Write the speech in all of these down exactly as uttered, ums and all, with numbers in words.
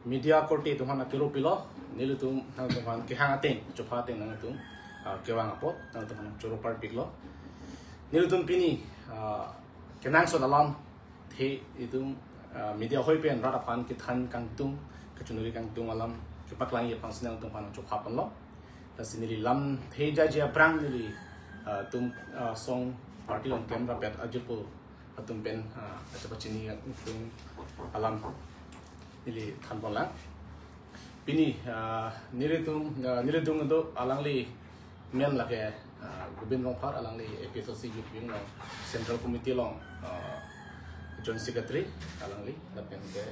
Media korte atum aphan akero pilo, nelitum nangtum aphan kehang ateng, chopha ateng nangtum, ah, kevang apot, nangtum aphan choro parpiklo. Nelitum pini, ah, kenangsot alamthe itum, ah, media hoi pen rat aphan kethan kangtung, kachiningri kangtung alam kepaklangji aphansi nangtum aphan chopha ponlo. Lasi neli lamthe jaji aphrang neli, ah, tum, ah, song party along klem rapet ajirpo atum pen, ah, achapachini kangtung alam neli than ponlang. Pini, ah, nelitum, ah, neli dung do alangli men lake, ah, Gobin Rongphar, alangli A P H L C Youth Wing along Central Committee along, ah, Joint Secretary alangli, lapen ke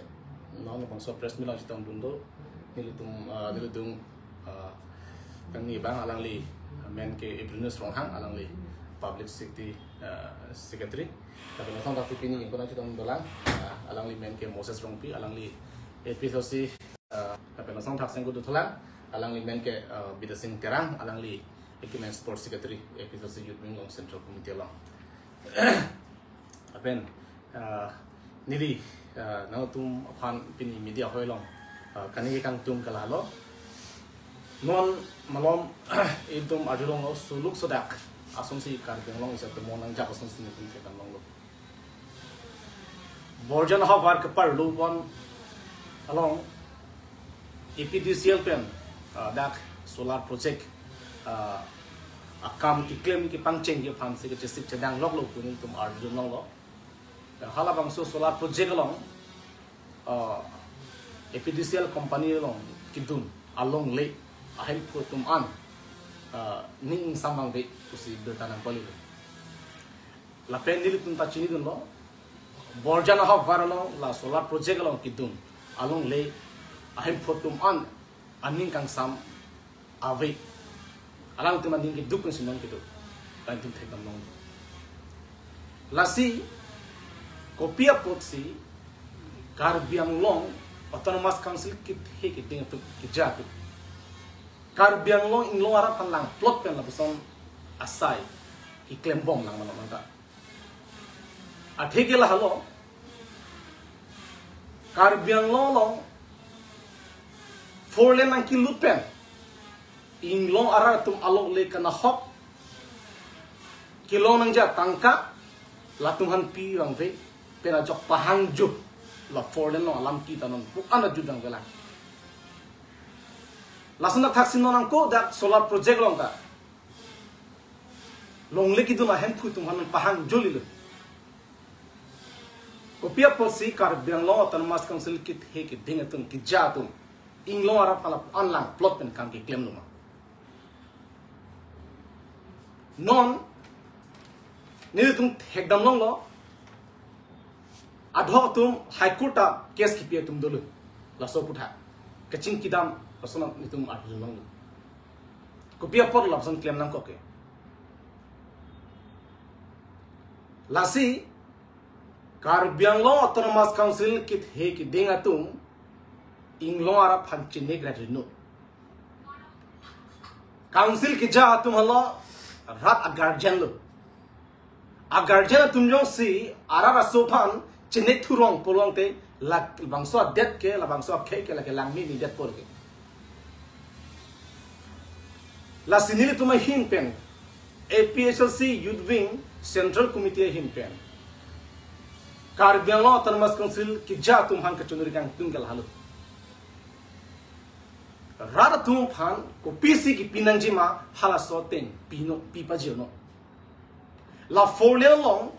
non bangso press meet along chetongdun do, nelitum, ah, neli dung, ah, kangni abang alangli, ah, men ke Ebrinus Ronghang, alangli Public Safety, ah, Secretary. Lapen lason thaksi pini ingkoi nangchetong dolang, ah, alangli men ke Moses Rongpi, alangli A P H L C, ah, lapen lason thaksi ingkoi dothulang, alangli men ke, ah, Bidya Sing Terang, alangli Ekimen Sports Secretary, A P H L C Youth Wing along Central Committee along. Lapen, ah, neli, ah, nangtum aphan pini media hoi along, ah, kaningje kangtung ke lahelo. Non malom itum arjulonglo, suluk sodak asonsi Karbi Anglong isi atum mo nangjap asonsi nelitum thekdam longlo. Borjan ahavar keparlo pon along A P D C L pen, ah, dak solar project, ah, akam keklem kepangchengji aphansi kachesik chedang loklo pu nelitum arjulong longlo. Halabangso solar project along, ah, A P D C L company along kedun alongle ahemphu atum an, ah, ning ingsam vangve pusi birta nangpali. Lapen nelitum ta chinidunlo, Borjan ahavar along la solar project along kedun alongle ahemphu atum an aning kangsam ave. Alangtum aning keduk pensi non keduk, alangtum thekdam long. Lasi kopi apotsi Karbi Anglong Autonomous Council kethe keding atum, keja atum, Karbi Anglong inglong arat aphan langplot pen lapuson asai keklembom lang mano manta. Athe ke lahelo, Karbi Anglong along four lane nangkelut pen inglong arat atum alongle kanahok kelong nangji atangka latum aphan pi vangve pen ajok pahangjo, la four lane along alam kita non pu an ajut vangve lang. Lason thaksi non angko dak solar project along ta longle kedun ahemphu atum aphan pahangjo lilo. Kopi apotsi Karbi Anglong Autonomous Council kethe keding atum, keja atum inglong arat aphan langplot pen kam keklemlo ma? Non nelitum thekdam longlo, adhok atum High Court ta case kepi atum dolo, laso aphuthak kachingkidam lason nelitum arjulong longlo. Kopi apot lapuson klem nangkok ke? Lasi Karbi Anglong Autonomous Council kethe keding atum inglong arat aphan chinek rat rino. Council keja atum helo rat a-guardian lo. A-guardian atum jongsi arat aso aphan chinek thurong pulote labangso adet ke, labangso akhei ke lake langme ni detpo ke. Lasi nelitum ahin pen, A P H L C Youth Wing Central Committee ahin pen, Karbi Anglong Autonomous Council keja atum aphan kachiningri kangtung ke lahelo. Rat atum aphan kopisi kepi nangji ma halaso ateng pinon, pi pajirnon. La four lane along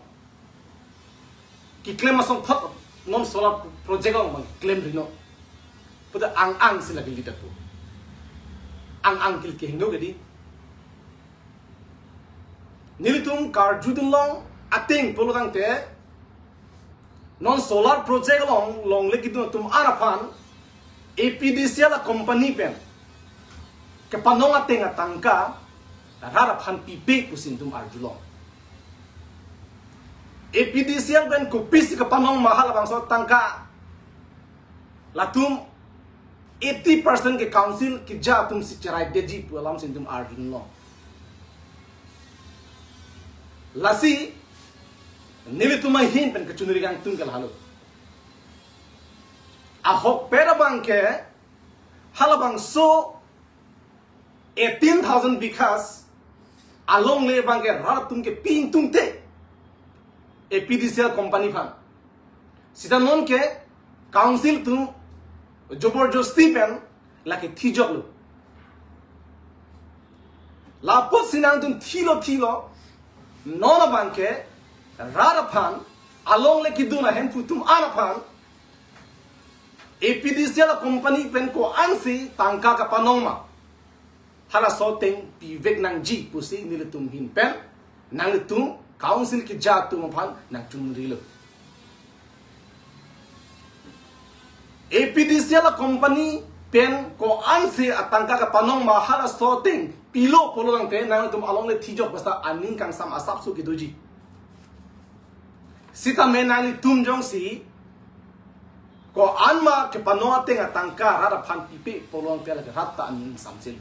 keklem asong thot non solar project along abang klem rino puta ang-ang si lake leader pu. Ang-ang kil kehingno ke di. Nelitum karjudun long ateng pulotangte non solar project along longle kedun atum an aphan A P D C L a-company pen kepanong ateng atangka rat aphan pipe pusi nelitum arjulong. A P D C L pen kopisi kepanong ma halabangso atangka? Latum eighty percent ke council keja atumsi cheraidetji pu alamsi nelitum arjulong. Lasi nelitum ahin pen kachiningri kangtung ke lahelo. Ahokpet abangke halabangso eighteen thousand bighas alongle abangke rat atum kepi ingtungte A P D C L company aphan. Sita nonke council atum joborjosti pen lake thijoklo. Lapusi nangtum thilo thilo, non abangke rat aphan, alongle kedun ahemphu atum an aphan A P D C L company pen ko-ansi tangka kapanong ma, halaso ateng pivek nangji pusi nelitum ahin pen nanglitum council keja atum aphan nangchongrilo. A P D C L company pen ko-ansi atangka kapanong ma, halaso ateng pilo pulotangte nangtum alongle thijok basta aning kangsam asapso kedoji. Sitame nanglitum jongsi ko-an ma kepanong ateng atangka rat aphan pipe pulotangte lake rat ta aning samsil.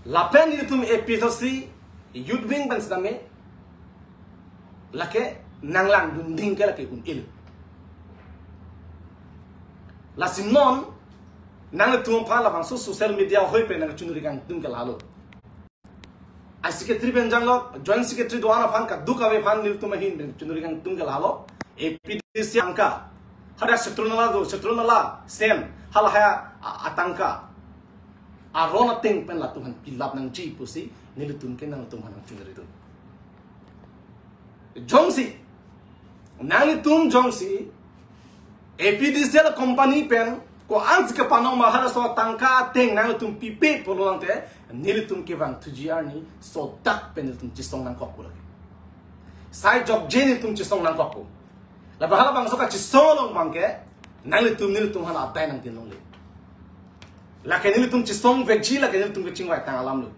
Lapen nelitum A P H L C youth wing pen sitame lake nanglangdunding ke lake un-il. Lasi non nanglitum aphan labangso social media ahoi pen nangchonri kangtung ke lahelo. A secretary pen janglo, joint secretary do-an aphan kadokave aphan nelitum ahin pen chonri kangtung ke lahelo. A P D C L tangka, hadak Setronala do, Setronala, Sen, halahai a, atangka aron ateng pen latum aphan pilap nangji pusi nelitum ke nangtum aphan nangchonridun. Jongsi nanglitum jongsi A P D C L company pen ko-ansi kepanong ma, halaso atangka ateng nangtum pipe pulotangte nelitum kevangthuji arni sodak pen nelitum chesong nangkokpo lake. Sai jokje nelitum chesong nangkokpo. Lapen halabangso kachesong along abangke nanglitum nelitum aphan adai nangdin longle. Lake nelitum chesongvekji, lake nelitum kechingvaitang alamlo.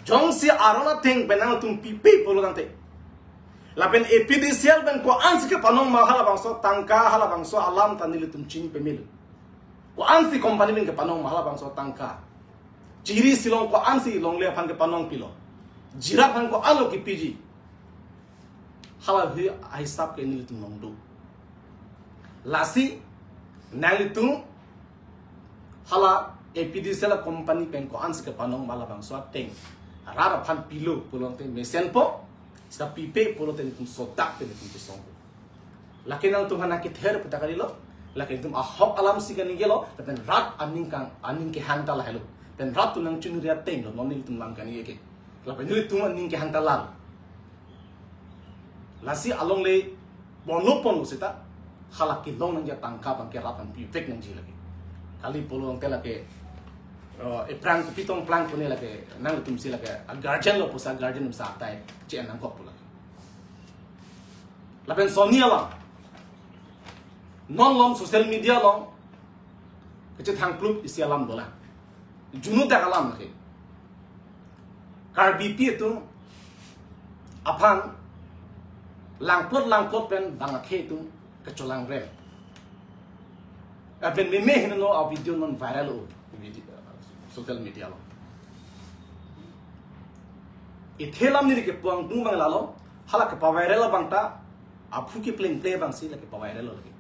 Jongsi aron ateng pen nangtum pipe pulotangte, lapen A P D C L pen ko-ansi kepanong ma, halabangso tangka, halabangso alam ta nelitum chini pemelo. Ko-ansi company pen kepanong ma, halabangso tangka. Chiri silong ko-ansi longle aphan kepanong pilo, jira aphan ko-anlo kepiji, halahui ahisap ke nelitum longdo. Lasi nanglitum hala A P D C L company pen ko-ansi kepanong ma, labangso ateng rat aphan pilo pulotangte mesenpo, sita pipe pulote nelitum sodak pen nelitum chesongpo. Lake nangtum aphan nangkether pu ta kalilo, lake nelitum ahok alamsi kaningkelo, lapen rat aning kang, aning kehang ta lahelo. Pen rat atum nangchonri atenglo non nelitum lam kaningke. Lapen nelitum aning kehang ta lahelo. Lasi alongle ponlo ponlo sita hala kelong nangji atangka abangke rat aphan pivek nangji lake. Kali pulotangte lake, eh, ephrang kopi tong plang pune lake nangtumsi lake a guardian lo pusi a guardian atumsi atai che-en nangkokpo lake. Lapen sonni alam, non alom social media along kachethang plup isi alam dolang. Junudak alam lake. Karbipi atum aphan langplot langplot pen bang akhei atum kacholangrem. Lapen meme heno a video non viral o, video, social media along. Ithe alam neli kepu angdeng abang lalo, hala kepaviral abang ta aphu keplengple abangsi la kepaviral lo lake.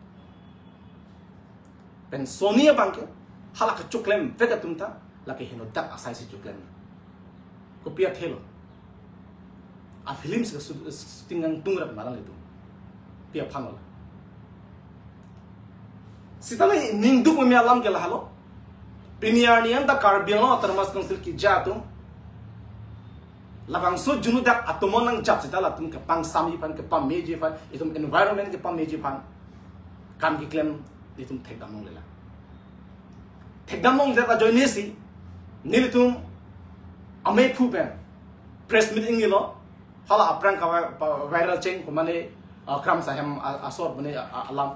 Pen sonni abangke hala kechoklemvek atum ta lake henodak asaisi choklem. Kopi athelo? A films ke shooting angdeng rap malang itu. Pi aphan lo. Sitame ningduk meme alam ke lahelo. Pini arni anta Karbi Anglong Autonomous Council keja atum labangso junudak atomon nangjap sita latum kepangsam aphan, kepameji aphan, itum environment kepameji aphan kam keklem itum thekdam longlelang. Thekdam longledet ajoinesi nelitum amephu pen press meet ingilo, hala aphrang ka vi-, pa-, viral cheng ko mane, ah, Kramsa hem a-, asor mane a-, a-, alam.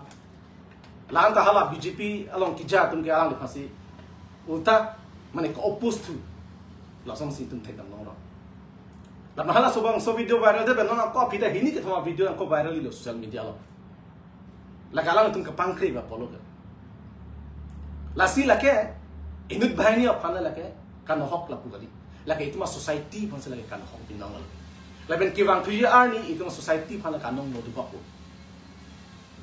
La anta hala B J P along keja atum ke alangliphansi ulta mane ke-oppose thu lasonsi itum thekdam longlo. Lapen halaso abangso video viral det pen non ako aphi ta hini kethom a video ako viral lo social media along. Lake alangtum kepangkri ba polo ke. Lasi lake inut banghini aphan lake kanohok lapu kali. Lake itum a society aphansi lake kanohok binong lo. Lapen kevangthuji arni itum a society aphan lake kanong no dubak po.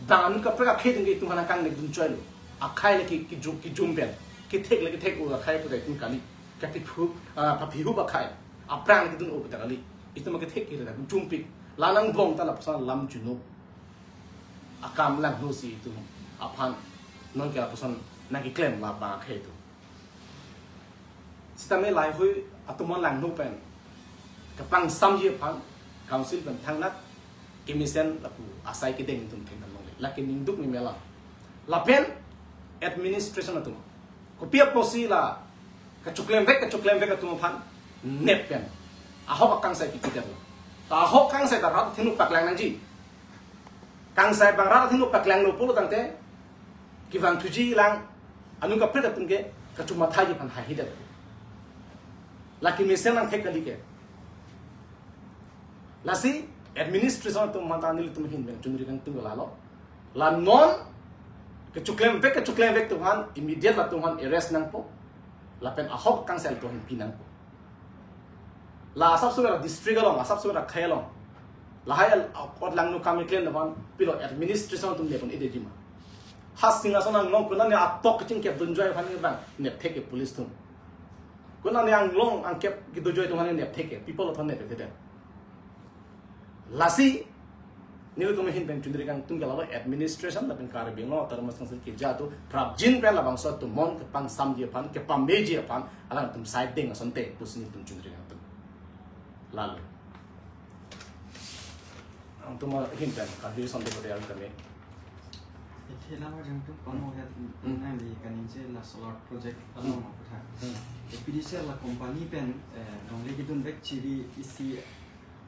Bang anu kaprek akhei atum ke itum aphan nangkangnek dun choi lo. Akhei le ke, kejum, kejum pen. Kethek le kethek-o akhei pu ta itum kali. Kapiphu, ah, papihu akhei. Aphrang le kedun-o pu ta kali. Itum kethek ke ta jumpik. La nangbong ta lapuson alam chunu. Akam langno si itum aphan. Non ke lapuson nangkeklem labang akhei atum. Sitame laheihui atum aphan langno pen kapangsamji aphan council pen thangnat kemesen lapu asai kedeng atum thengkan longle. Lake ningduk ni mela. Lapen administration atum. Kopi apotsi la kachoklemvek, kachoklemvek atum aphan nep pen ahok akangsai pipidetlo. Ta ahok akangsai ta rat athengno paklang nangji. Kangsai bang rat athengno paklanglo pulo tangte kevangthuji lang anu kaprek atum ke kachomathaji aphan haihedet. Lake mesen nangthek kali ke. Lasi administration atum aphan ta nelitum ahin pen chonri kangtung ke lalo. La non kachoklemvek, kachoklemvek atum aphan immediate latum aphan arrest nangpo. Lapen ahok akangsai latum aphan pi nangpo. La asapso la district along, asapso la khei along. Lahai al-, apot langno kam keklem aphan pilo administration atum nepon-edetji ma. Ha Singhason anglong konane atok kachingkep dunjoi aphan ke bang nepthek ke police atum. Konane anglong angkep kedunjoi atum aphan nepthek ke people atum nepthek ke. Lasi nelitum ahin pen chonri kangtung ke lalo administration lapen Karbi Anglong Autonomous Council keja atum prapjin pen labangso atum aphan kepangsamji aphan, kepameji aphan alangtum side deng asonte pusi nelitum chonri kangtung. Lalo. Nangtum ahin pen Karbi Sande Kote Army kami. Ithela jangtum pano het Hmm. nangli kaningje la solar project along Hmm. aphuthak. Hmm. APDCL la company pen, eh, longle kedunvek chiri isi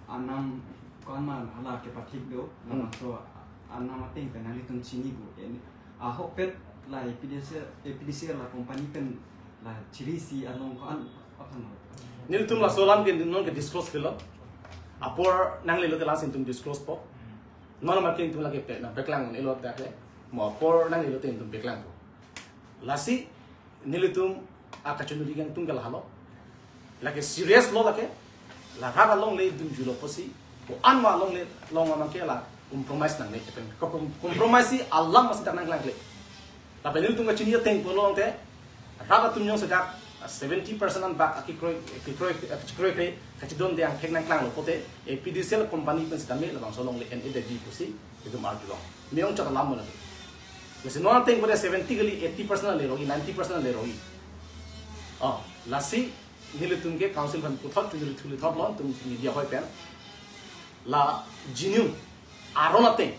anam ko-an ma hala kepathik do, Hmm. labangso anam ateng pen nanglitum chini pu. En, ahokpet la APDCL, APDCL la company pen la chiri isi along ko-an aphan. Nelitum laso alam ke non ke disclose kilo. Apor nanglelo te lason itum disclose po. Non ma ke itum lake pe, nangpaklang elo dak ke. Mo apor nanglelo te itum paklangpo. Lasi nelitum akachonri kangtung ke lahelo. Lake serious lo lake. La rat alongle dunjulo pusi. Ko-an ma alongle long ma ke la compromise nangne kepen. Ko com-, compromise si alam masi dak nangklangkle. Lapen nelitum kachini ateng pulo tangte rat atum jongsi dak seventy percent an bak akekroi, kekroi, kekroi ke kachidon de angthek nangklanglo pote APDCL company pen sitame labangso alongle en-edetji pusi itum arjulong. Me-ong chot alam mo lake. Lasi non ateng pura seventy kali, eighty percent le rogi, ninety percent le rogi. Oh, lasi nelitum ke council aphan puthot chonri thuthot lo, itum media hoi pen. La genuine aron ateng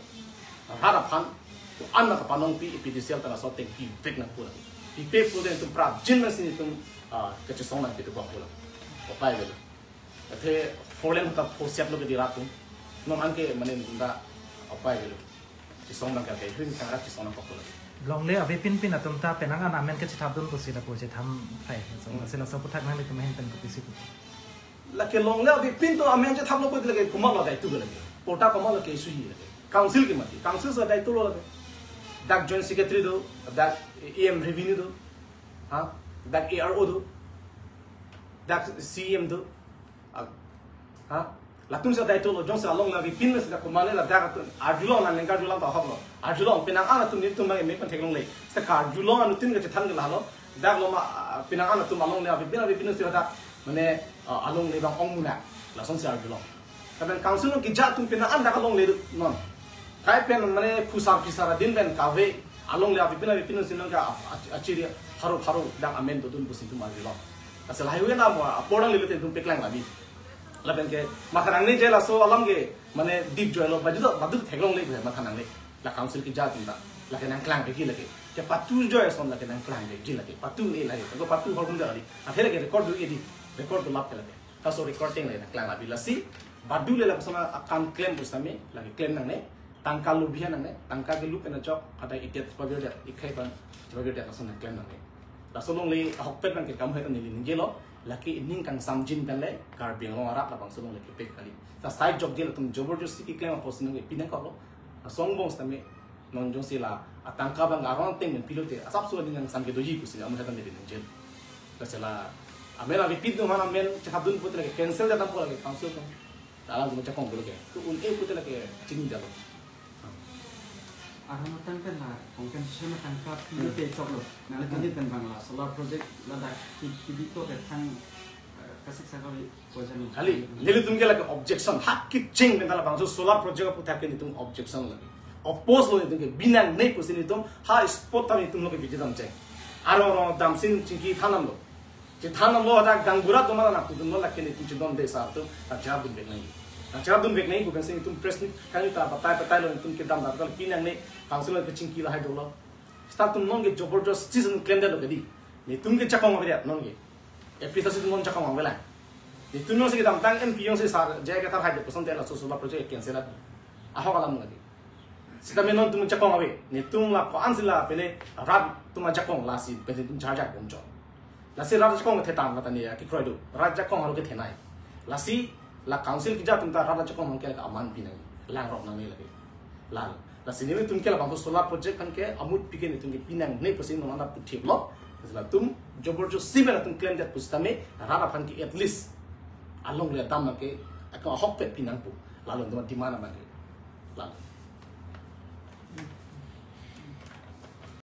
rat aphan ko-an ma kapanongpi APDCL ta laso ateng pivek nangpo lake. Pipe pute itum prapjin masi itum, ah, kachesong nangpi tu bak po lake. Upai avelo. Athe four lane ta phosiat lo ke di rat atum. Non anke mane nunda upai avelo. Chesong abang ke hring thang rat chesong nangkok lo. Longle avepin pin atum ta penang an amen kachethap dun pusi lapu chetham phai. So, Hmm. sila so aphuthak nanglitum ahin pen kopisi pu. Lake longle avepin atum amen chethaplo pu lake komat lo adai tu lake. Patta komat lo ke issue lake. Council ke mati. Council so adai tu lo lake. Dak joint secretary do, dak A M revenue do. Ha? Dak A R O do. Dak C E M do. Ah, ha? Latum si adai tu lo, jongsi alongle avepin si dak komat le ladak atum arjulong, nang lengka arjulong ta hok lo. Arjulong penang an atum nelitum bang me pen theklongle. Seta karjulong anuttin kachethan ke lalo. Dak lo ma, ah, penang an atum alongle avepin avepin si dak mane, ah, alongle bang ong munak. Lasonsi arjulong. Lapen council along keja atum penang an dak alongle non. Kai pen mane phusar phisar adin pen kave alongle avepin avepin si nang ka a-, a-, achiri pharo pharo dak amen dodun pusi itum arjulong. Asal highway na mo apor nanglelo te itum paklang labi. Lapen ke matha nangne je laso alam ke mane dip joi lo badu badu theklongle ke matha nangne. La council keja atum ta. Lake nangklangvekji lake. Kepatu joi ason lake nangklangvekji lake. Patune lake. Ko patu hor hum jali. Athe lake record do edi. Record do lap ke lake. Laso record ateng le nangklang labi lasi. Badu le lapuson akam klem pusitame. Lake klem nangne. Tangka lobhi nangne. Tangka ke lup pen ajok. Kadai idet pabirdet. Ikhai pen pabirdet lason nangklem nangne. Laso alongle ahokpet abang ke kam hai ta neli ningjelo. Lake ining kangsamjin pen le Karbi Anglong arat labangso alongle kepek kali. Ta sai jokjel atum joborjosti keklem apotsi nangpi nangkoklo. Laso angbong sitame non jongsi la atangka abang aron ateng pen pilote asapso aning kangsam kedoji pusi amu hai ta neli ningjelo. Lasi la amen avepin atum aphan amen chethap dun pute lake cancel jadam po lake council atum. Alam atum chakong po lake. Tu un-e pute lake chinidetlo. Arong matang pen la compensation matang ka pilo te choklo. Nangli tangte pen bang la solar project ladak ki ki di to ke thang, eh, kasik sakali ko jang. Kali, nelitum ke lake objection, hak kecheng pen ta labangso solar project aphuthak ke netum objection lake. Oppose lo netum ke, bi nangne pusi netum ha spot ta netum lo ke bijit damcheng. Arong arong damsi chingki than damlo. Chethan damlo, hadak gaonbura atum aphan nangpudunlo, lake netum chedonde sar atum, ta jabun bek nangji. Ta jabun bek nangji, bukan si netum press meet kali ta batai batai lo netum kedam ta, ta pi nangne, council lo kechingki lahai dolo. Seta netum non ke joborjosti si netum klemdetlo kedi. Netum ke jakong avedet non ke. A P H L C atum non jakong avelang. Netum non si kedamtang M P jongsi sar J I Kathar haidet puson te laso solar project cancel at. Ahok alam nangji. Seta non netum jakong ave. Netum la ko-an si la pele rat atum ajakong lasi pele netum charjak bomchot. Lasi rat ajakong kethe tang kata ne ya kekroi do. Rat ajakong haro kethenei. Lasi la council keja atum ta rat ajakong mangke aman pi nangji. Langrok nangne lake. Lal. Lasi netum ke labangso solar project aphan ke amut pi ke netum ke pi nangne pusi non anta puthip lo. Latum joborjosti pen latum klemdet pusitame rat aphan ke at least along le dam ke ako ahokpet pi nangpo. Lalo netum demand abang ke. Lalo.